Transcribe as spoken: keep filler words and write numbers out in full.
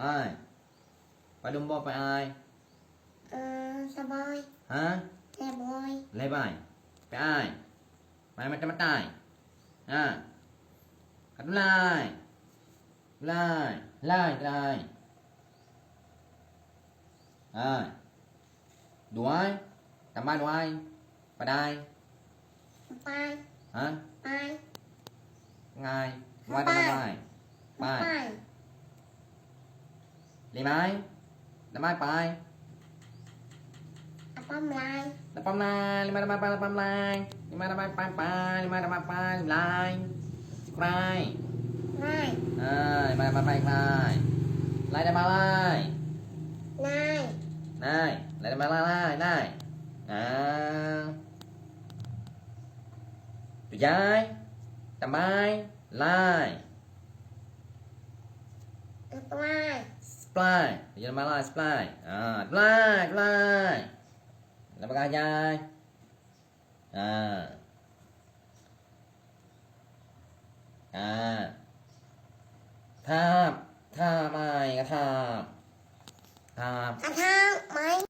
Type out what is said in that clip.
Ai. Padum boh peuet ai? Eh, sabai. Ha? Lhèe boh. Lhèe bai. Peuet ai? Mai matai-matai. Ha. Ka tulai. Tulai. Lai, tulai. Ha. Dua ai. Tambah dua ai. Padai. Pai. Ha? Pai. Ngai. Dua tambah dua ai. Pai. Pai. Lima ai. Tambah pai. Lapan lai. Lapan lai. Lima tambah pai, lapan lai. Lima tambah pai, pai. Lima tambah pai, lai. Lai. Lai. Ha, lima tambah pai, lai. Lai tambah lai. Lai. Lai. Lai tambah lai, lai. Lai. Ha. Tujai. Tambai. Lai. Seplai. Seplai. Tujai tambah lai, seplai. Ha, seplai, seplai. Dah peugah jai. Ha. Ha. Thap. Thap, mai, ka thap. Thap. Ka thap, mai.